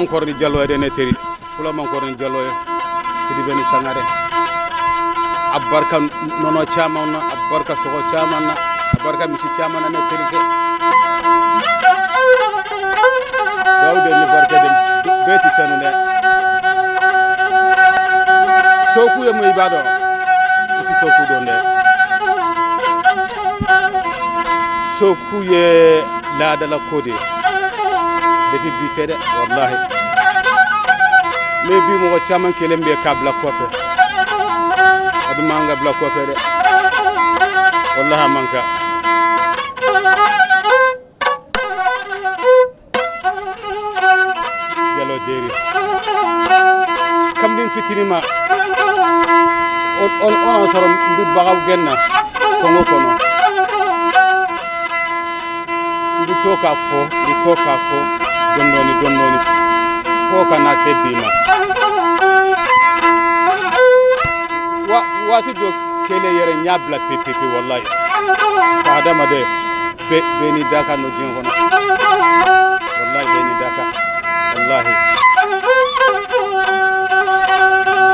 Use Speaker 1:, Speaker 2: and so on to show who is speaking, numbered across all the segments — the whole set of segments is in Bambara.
Speaker 1: Kɔrɔ ni Jalo ye dɛ, ne teri fula man kɔrɔ ni Jalo ye. Sidibe ni Sangare, a barika nɔnɔ caman na, a barika sogo caman na, a barika misi caman na, ne terikɛ. Dawuda ni barika de bɛɛ ti tanu dɛ. Soku ye mun, i b'a dɔn, i ti soku dɔn dɛ. Soku ye laadala ko de ye depuis bi tɛ dɛ, wallahi. Mais bi mɔgɔ caman kelen bɛ k'a bila kɔfɛ, a dun man ka bila kɔfɛ dɛ, wallahi, a man kan. Jalo Jeri, kabini fitinin ma o y'a sɔrɔ n bɛ baganw gɛn na kungo kɔnɔ, n bɛ to k'a fɔ, n bɛ to k'a fɔ dɔɔni dɔɔni dɔɔni dɔɔni fo ka na se bi ma. Waati dɔ kelen yɛrɛ, n y'a bila pepepe, wallahi. Ka adamaden bɛɛ ni dakan no diɲɛ kɔnɔ, wallahi, bɛɛ ni dakan, wallahi.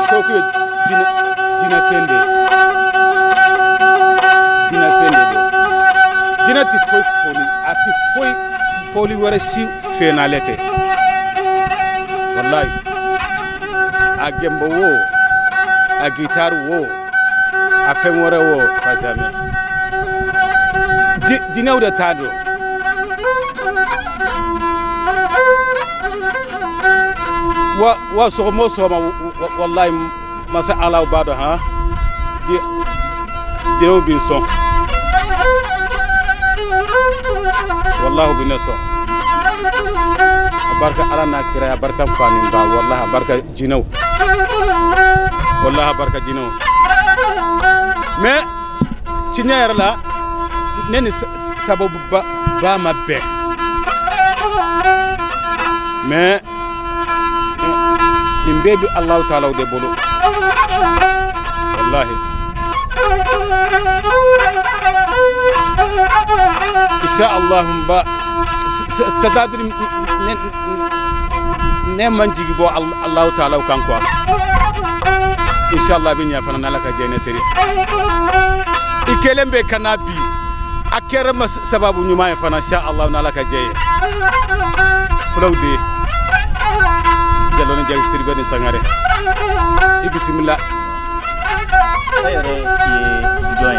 Speaker 1: Soku ye jinɛ fɛn de ye, jinɛ fɛn de don. Jinɛ ti foyi foli, a ti foyi foli wɛrɛ si fɛn n'ale tɛ, wallahi. A gɛnbɔ wo, a guitare wo, a fɛn wɛrɛ wo, ça jamais. Jinɛw de t'a dɔn. Wa sɔgɔma o sɔgɔma, wallahi, masa Ala b'a dɔn han, jinɛw bɛ n sɔn, wallahi, u bɛ ne sɔn. A barika Ala n'a kira, a barika n fa ni n ba, wallahi, a barika jinɛw, wallahi, a barika jinɛw. Mais tiɲɛ yɛrɛ la, ne ni sababu ba ma bɛn, mais nin bɛɛ bɛ Alahu taala de bolo, wallahi. Insha Allah, n ba, c'est à dire ne man jigi bɔ Alahu taala kan quoi. Insha Allah, bɛ ɲɛ fana n'Ala ka jɛ, ne teri. I kelen bɛ ka na bi, a kɛra ma sababu ɲuman ye fana, insha Allah, n'Ala ka jɛ ye. Fulaw de ye Jalo ni Jali, Sidibe ni Sangare, i bisimila.
Speaker 2: E yɛrɛ ye jɔn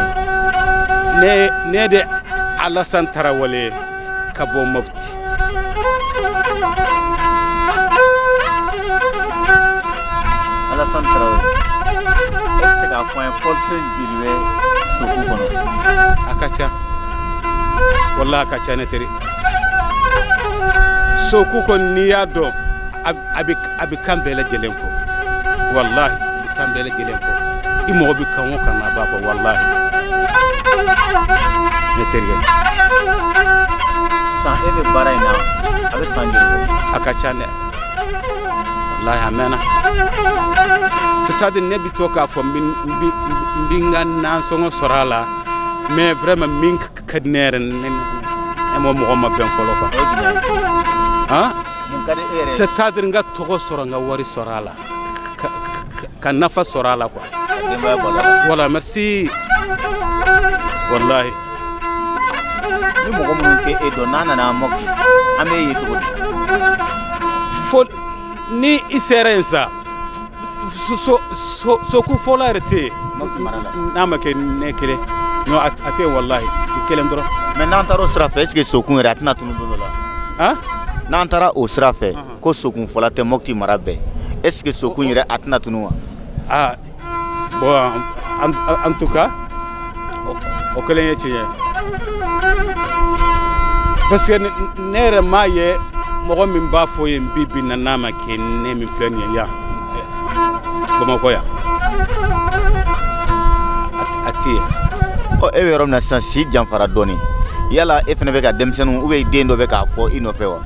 Speaker 2: ye?
Speaker 1: Ne de Alassane Tarawele ye ka bɔ Mopti.
Speaker 2: Alassane Tarawele, e bɛ se k'a fɔ an ye fɔlisen joli bɛ Soku kɔnɔ?
Speaker 1: A ka ca, wallahi, a ka ca, ne teri. Soku kɔni, n'i y'a dɔn, a bɛ kan bɛɛ lajɛlen fɔ, wallahi, a bɛ kan bɛɛ lajɛlen fɔ. I mago bɛ kan o kan na, a b'a fɔ, wallahi, ne terikɛ.
Speaker 2: Sisan e bɛ baara in na, a bɛ san joli bɔ?
Speaker 1: A ka ca dɛ, wallahi, a mɛnna. C'est à dire ne bɛ to k'a fɔ n bɛ n ka nasɔngɔ sɔrɔ a la, mais vraiment min ka di ne yɛrɛ, ne ma mɔgɔ ma bɛn fɔlɔ quoi.
Speaker 2: O ye jumɛn ye?
Speaker 1: Han?
Speaker 2: Mun ka di e yɛrɛ ye?
Speaker 1: C'est à dire n ka tɔgɔ sɔrɔ, n ka wari sɔrɔ a la, ka nafa sɔrɔ a la quoi.
Speaker 2: Ka denbaya balo a la.
Speaker 1: Voilà, merci, wallahi.
Speaker 2: Ni mɔgɔ minnu tɛ e dɔn, n'a nana Mopti, an b'e ye cogo di?
Speaker 1: Fo ni i sera yen sa, soku fɔlɔ yɛrɛ tɛ yen.
Speaker 2: Mopti mara la.
Speaker 1: N'a ma kɛ ne kelen, non, a tɛ yen, wallahi, n kelen dɔrɔn.
Speaker 2: Mais n'an taara o sira fɛ, est ce que Sokun yɛrɛ a tɛna tunu don dɔ la?
Speaker 1: Han?
Speaker 2: N'an taara o sira fɛ ko Sokun fɔla tɛ Mopti mara bɛɛ, est ce que Sokun yɛrɛ a tɛna tunu wa?
Speaker 1: Ah bon, en tout cas o kelen ye tiɲɛ ye, parce que ne yɛrɛ m'a ye mɔgɔ min b'a fɔ yen bi bi na, n'a ma kɛ ne min filɛ nin ye yan Bamakɔ yan, a tɛ yen.
Speaker 2: Ɔ, e bɛ yɔrɔ min na sisan, si janfara dɔɔni, yala e fana bɛ ka denmisɛnninw ou bien den dɔ bɛ k'a fɔ i nɔfɛ wa?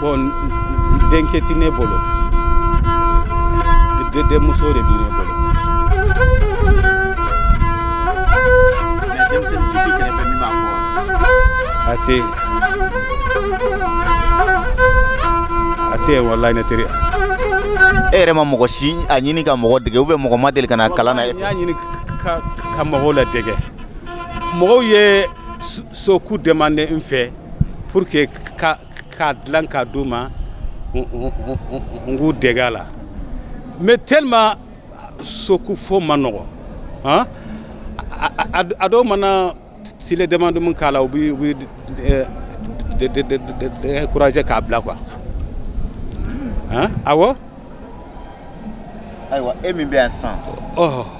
Speaker 1: Bon, denkɛ tɛ ne bolo, denmuso de bɛ ne bolo.
Speaker 2: Mais denmisɛnnin si t'i kɛrɛfɛ min b'a fɔ wa?
Speaker 1: A tɛ yen, a tɛ yen walahi ne teri.
Speaker 2: E yɛrɛ ma mɔgɔ si a ɲini ka mɔgɔ dege ou bien mɔgɔ ma deli ka na kalan na e fɛ?
Speaker 1: N y'a ɲini ka mɔgɔw ladege. Mɔgɔw ye soku demandé n fɛ pour que k'a dilan k'a d'u ma, n k'u dege a la. Mais tellement soku fo ma nɔgɔ, han, a dɔw mana tile demande mun k'a la, u bɛ décourager k'a bila quoi. Han, awɔ.
Speaker 2: Ayiwa, e min bɛ yan sisan,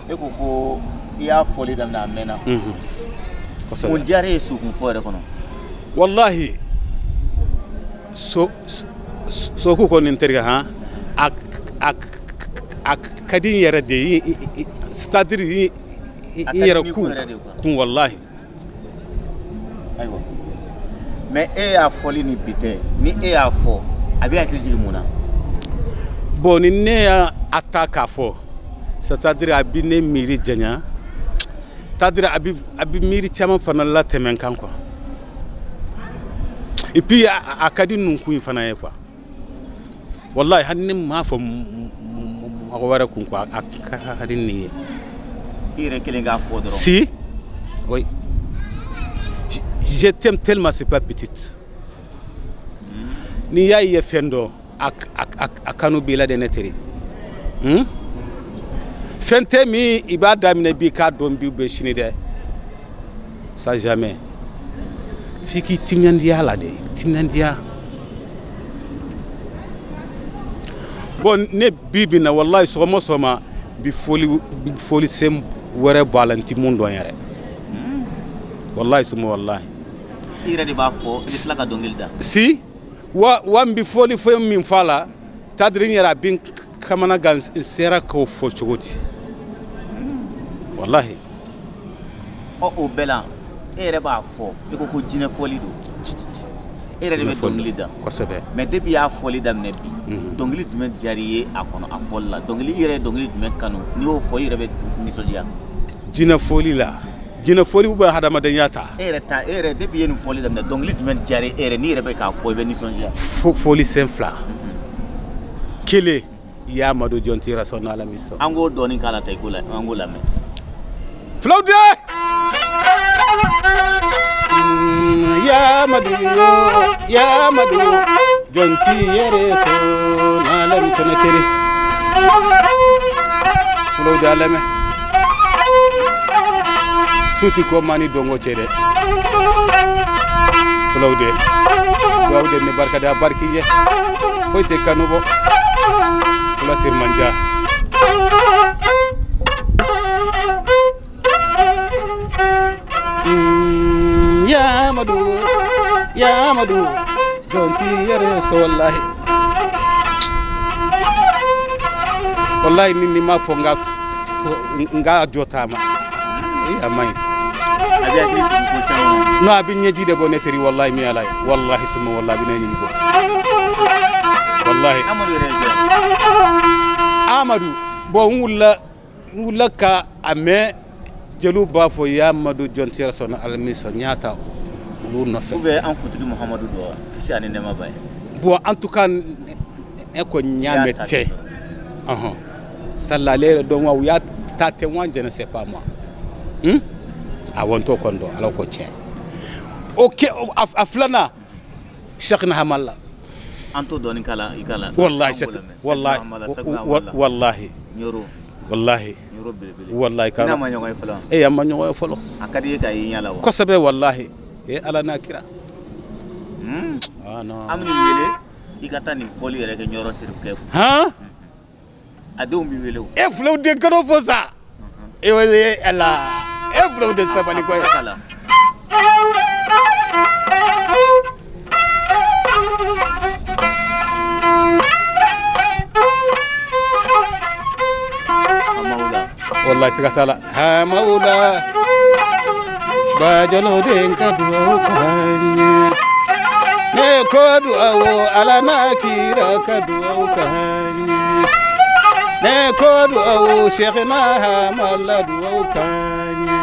Speaker 2: e ko ko i y'a fɔli daminɛ a mɛnna. Mun diyara e ye sokun fɔ yɛrɛ kɔnɔ?
Speaker 1: Walahi, soku kɔni n terikɛ, han, a ka di n yɛrɛ de ye, c'est à dire n yɛrɛ kun walahi.
Speaker 2: Ayiwa, mais e y'a fɔli ni bi tɛ, ni e y'a fɔ a bɛ hakili jigin mun na?
Speaker 1: Bon, ni ne y'a ta k'a fɔ, c'est à dire a bɛ ne miiri janya, c'est à dire a bɛ miiri caman fana latɛmɛ n kan quoi. Et puis a ka di nunkun in fana ye quoi. Wallahi, hali ni m'a fɔ mɔgɔ wɛrɛ kun quoi, a ka di nin ye.
Speaker 2: I yɛrɛ kelen k'a fɔ dɔrɔn.
Speaker 1: Si, oui. Je t'aime tellement, c'est pas petite. N'i y'a ye fɛn dɔ, a kanu b'i la de ne teri. Fɛn tɛ min i b'a daminɛ bi k'a dɔn bi bɛ sini dɛ. Ça jamais. F'i k'i timinandiya la de, timinandiya. Bon, ne bi bi na wallahi sɔgɔma sɔgɔma bi foli sen wɛrɛ bɔ a la, n ti mun dɔn yɛrɛ. Wallahi suma wallahi.
Speaker 2: I yɛrɛ de b'a fɔ, i bɛ tila ka dɔnkili da.
Speaker 1: Si, wa n bi foli fɛn min fɔ a la, c'est-à-dire n yɛrɛ a bɛ n kamana gan, n sera k'o fɔ cogo di. Wallahi.
Speaker 2: Ɔ, o bɛɛ la, e yɛrɛ b'a fɔ, e ko ko jinɛ fɔli don. E yɛrɛ de bɛ dɔnkili da.
Speaker 1: Kosɛbɛ.
Speaker 2: Mais depuis i y'a fɔli daminɛ bi, dɔnkili jumɛn diyara i ye a kɔnɔ, a fɔli la? Dɔnkili, i yɛrɛ ye dɔnkili jumɛn kanu? N'i y'o fɔ, i yɛrɛ bɛ nisɔndiya.
Speaker 1: Jinɛ fɔli la. Jinɛ fɔli ou bien hadamadenya ta?
Speaker 2: E yɛrɛ ta, e yɛrɛ depuis i ye nin fɔli daminɛ, dɔnkili jumɛn diyara e yɛrɛ, n'i yɛrɛ bɛ k'a fɔ i bɛ nisɔndiya?
Speaker 1: Fɔli sen fila. Kelen, ya Madu jɔn tɛ sɔn n'Ala min sɔn.
Speaker 2: An k'o dɔɔni k'a la ta i k'o la, an k'o lamɛn.
Speaker 1: Fulaw de! Ya Madu, ya Madu jɔn t'i yɛrɛ sɔn n'Ala min sɔn ne teri. Fulaw de a lamɛn. Suti ko mani dongo cɛ dɛ. Fulaw de. Duwawu de ni barika da bariki ye. Foyi tɛ kanu bɔ. Fula Sirimanja. Ya Madu, ya Madu, jɔn t'i yɛrɛ sɔn wallahi. Wallahi ni ma fɔ n ka jɔ taama. A man ɲi.
Speaker 2: A bɛ hakili sigi ko caman na.
Speaker 1: Non, a bɛ ɲɛji de bɔ ne teri wallahi min Ala ye. Wallahi suma wallahi a bɛ ne ɲɛji bɔ. Wallahi.
Speaker 2: Amadu yɛrɛ ye jɔn ye?
Speaker 1: Amadu, bon, n wulila ka a mɛn jeliw b'a fɔ ya Madu jɔn tɛ yɛrɛ sɔn Ala min sɔn, n y'a ta olu nɔfɛ.
Speaker 2: Ou bien an kuntigi Muhamadu don wa? Kisi ani nɛɛma b'a ye.
Speaker 1: Bon, en tout cas, ne kɔni y'a mɛn tɛ. Ɔhɔn. Sali ale yɛrɛ dɔn wa u y'a ta tɛ wa, je ne sais pas moi. Awɔ, n t'o kɔni dɔn, Ala ko tiɲɛ. O kɛ a filanan, Cheikh Nahamala.
Speaker 2: An t'o dɔɔni k'a la, i k'a la.
Speaker 1: Wallahi, wallahi, wallahi.
Speaker 2: Ɲoro.
Speaker 1: Wallahi.
Speaker 2: Ɲoro belebele.
Speaker 1: Wallahi.
Speaker 2: I n'a ma ɲɔgɔn ye fɔlɔ?
Speaker 1: E, an ma ɲɔgɔn ye fɔlɔ.
Speaker 2: A ka di i ye k'a ye ɲɛ la wa?
Speaker 1: Kosɛbɛ wallahi. E Ala n'a kira. Ah non.
Speaker 2: An bɛ nin wele, i ka taa nin fɔli yɛrɛ kɛ Ɲɔrɔ Serifukɛ kun.
Speaker 1: Han?
Speaker 2: A denw b'i wele o.
Speaker 1: E fulaw den kan'o fɔ sa. E Ala. E fulaw den sabali koyi. Wallahi siga t'a la. Hamawula bajalo den ka duwawu k'an ye. Ne ko duwawu Ala n'a kira ka duwawu k'an ye. Ne ko duwawu Cheikhna Hamala duwawu k'an ye.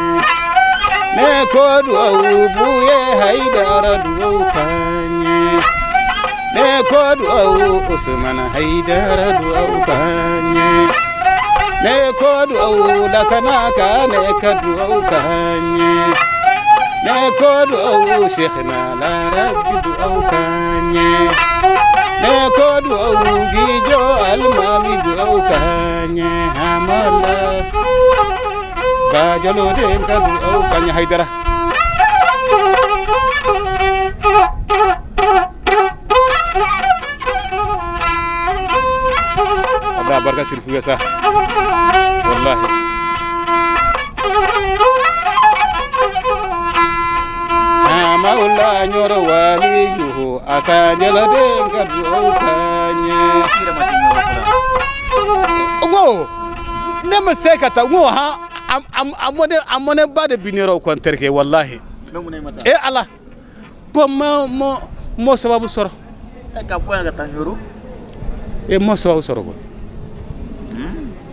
Speaker 1: Ne ko duwawu Buye Haidara duwawu k'an ye. Ne ko duwawu Usman Haidara duwawu kanye. Ne ko duwawu Lasana ka ne ka duwawu kanye. Ne ko duwawu Sheikhna Larabi duwawu kanye. Ne ko duwawu Gijo Almami duwawu kanye. Hamala Bajalo den ka duwawu kanye Haidara. Allah barka shirfu yasa wallahi. Maula nyoro wali juhu asanyala den ka duwawu kanye. Ngo ne ma se ka taa ngo ha amone ba de binero ko terke wallahi. E ala bon mo sababu sɔrɔ.
Speaker 2: E ka bɔ yan ka taa Ɲoro.
Speaker 1: E mo sababu sɔrɔ koyi.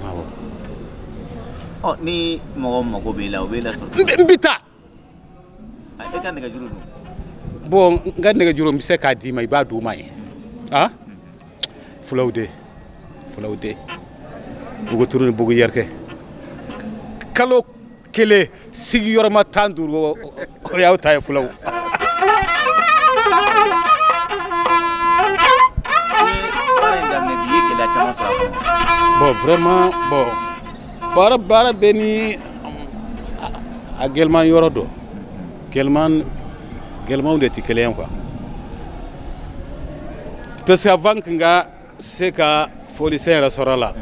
Speaker 1: Awɔ.
Speaker 2: Ɔ ni mɔgɔ mago b'i la o b'e lasɔrɔ.
Speaker 1: N bi taa.
Speaker 2: E ka nɛgɛjuru dun?
Speaker 1: Bon n ka nɛgɛjuru n bɛ se k'a d'i ma i b'a d'u ma ye. Ah? Fulaw de. Fulaw de. Buguturu ni bugu yɛrɛkɛ. Kalo kelen sigiyɔrɔma 15 o y'aw ta ye fulaw. Bon vraiment bon baara bɛ ni a gɛlɛman yɔrɔ dɔ gɛlɛmanw de tɛ kelen ye quoi. Parce que avant que n ka se ka fɔlisen yɛrɛ sɔrɔ a la,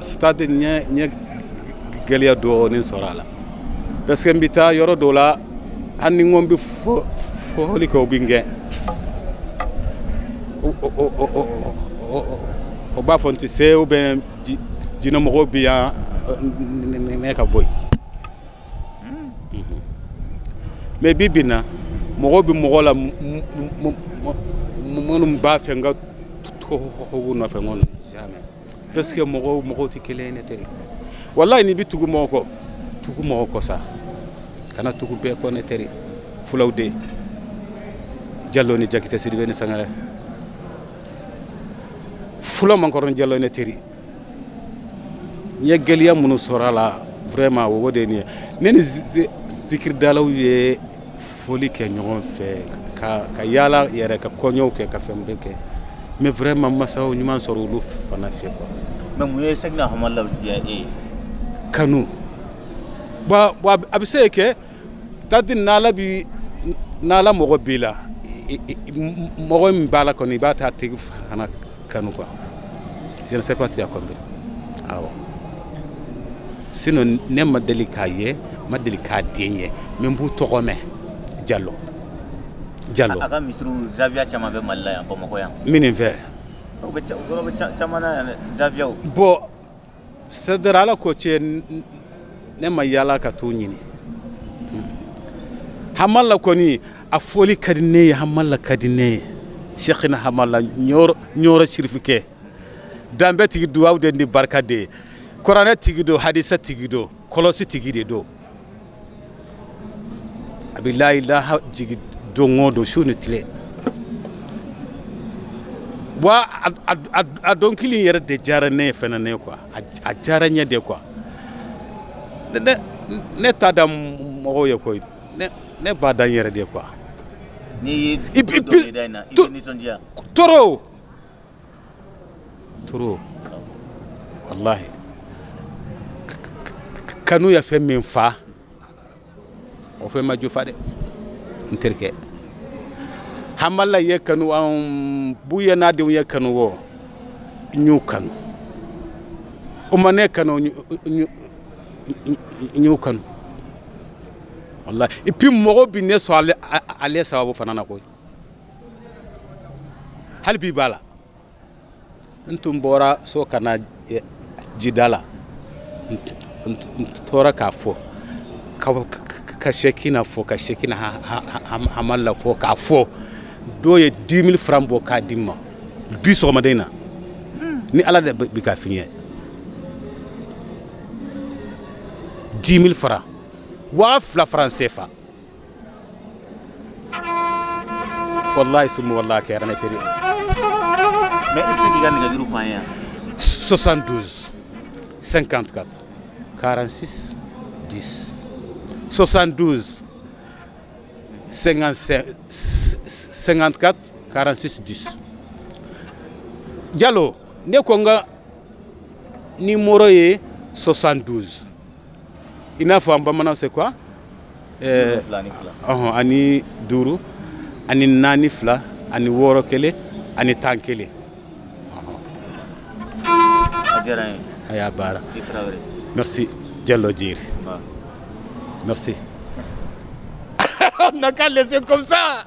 Speaker 1: c'est-à-dire n ye gɛlɛya dɔɔnin sɔrɔ a la. Parce que n bɛ taa yɔrɔ dɔ la hali ni n ko n bɛ fɔli kɛ o bɛ n gɛn. O b'a fɔ n tɛ se ou bien jinɛmɔgɔw bɛ yan ne ka bɔ yen. Mais bi bi in na mɔgɔw bɛ mɔgɔ la minnu b'a fɛ n ka tugu nɔfɛ n ko jamais. Parce que mɔgɔw tɛ kelen ye ne teri. Walahi n'i bɛ tugu mɔgɔ kɔ tugu mɔgɔ kɔ sa kana tugu bɛɛ kɔ ne teri. Fulaw de Jalo ni Jakite Sidibe ni Sangare. Fula mankɔrɔ Jalo ne teri. N ye gɛlɛya minnu sɔrɔ a la vraiment o de ye nin ye. Ne ni zikiridalaw ye foli kɛ ɲɔgɔn fɛ ka yaala yɛrɛ ka kɔɲɔw kɛ ka fɛn bɛɛ kɛ. Mais vraiment masaw ɲuman sɔrɔ olu fana fɛ quoi.
Speaker 2: Mais mun ye Sekina Hamala diya e ye?
Speaker 1: Kanu. Bon a bɛ se ka kɛ c'est-à-dire n'ala mɔgɔ b'i la mɔgɔ min b'a la kɔni i b'a ta tigi fana kanu quoi. Je ne sais pas si tu as compris. Awɔ. Sinon ne ma deli k'a ye, ma deli k'a den ye, mais n b'u tɔgɔ mɛn Jalo. Jalo.
Speaker 2: A ka misiriw zawiya caman bɛ Mali la yan Bamakɔ yan.
Speaker 1: Minnu fɛ.
Speaker 2: O bɛ o bɛ caman na yan dɛ zawiyaw.
Speaker 1: Bon c'est-à-dire ala ko cɛ ne ma yaala ka t'u ɲini. Hamala kɔni a fɔli ka di ne ye Hamala ka di ne ye. Cheikhina Hamala Ɲɔrɔ sirifikɛ. Danbe tigi duwawu de ni barika de ye. Kuranɛ tigi do hadisa tigi do kɔlɔsi tigi de do. A bɛ la ilaha jigi don o don su ni tile. Wa a dɔnkili in yɛrɛ de diyara ne ye fɛnɛ ne quoi. A diyara n ye de quoi. Ne t'a da mɔgɔw ye koyi. Ne b'a da n yɛrɛ de quoi.
Speaker 2: N'i ye dɔnkilida in na i bɛ nisɔndiya.
Speaker 1: Trop. Trop. Wallahi. Kanu ye fɛn min fa o fɛn ma jo fa dɛ n terikɛ. Hamala ye kanu an Buye n'a denw ye kanu o n y'u kanu. O ma ne kanu n y'u kanu. Wallahi. Et puis mɔgɔw bi ne sɔn ale sababu fana na koyi. Hali bi b'a la. N tun bɔra so ka na jida la. N tora k'a fɔ ka Sekina fɔ ka Sekina Hamala fɔ k'a fɔ dɔw ye 10 000 francs bɔ k'a di n ma bi sɔgɔmada in na ni ala de bi k'a f'i ɲɛ 10 000 francs 2000 francs CFA. Wallahi sumu wallahi kɛra ne teri.
Speaker 2: Mais i bɛ se k'i ka nɛgɛjuru fɔ an ye yan?
Speaker 1: 72 54 46 10, 72 55 54 46 10. Jalo, ne ko n ka numéro ye 72, i n'a fɔ an bamanan, c'est quoi?
Speaker 2: 72.
Speaker 1: Ɔhɔn, ani 5 ani 4 2 ani 6 1 ani 11.
Speaker 2: A diyara n ye.
Speaker 1: A y'a baara.
Speaker 2: I Tarawele.
Speaker 1: Merci Diallo Djeri.
Speaker 2: Ba.
Speaker 1: Merci. On n'a qu'à laisser comme ça.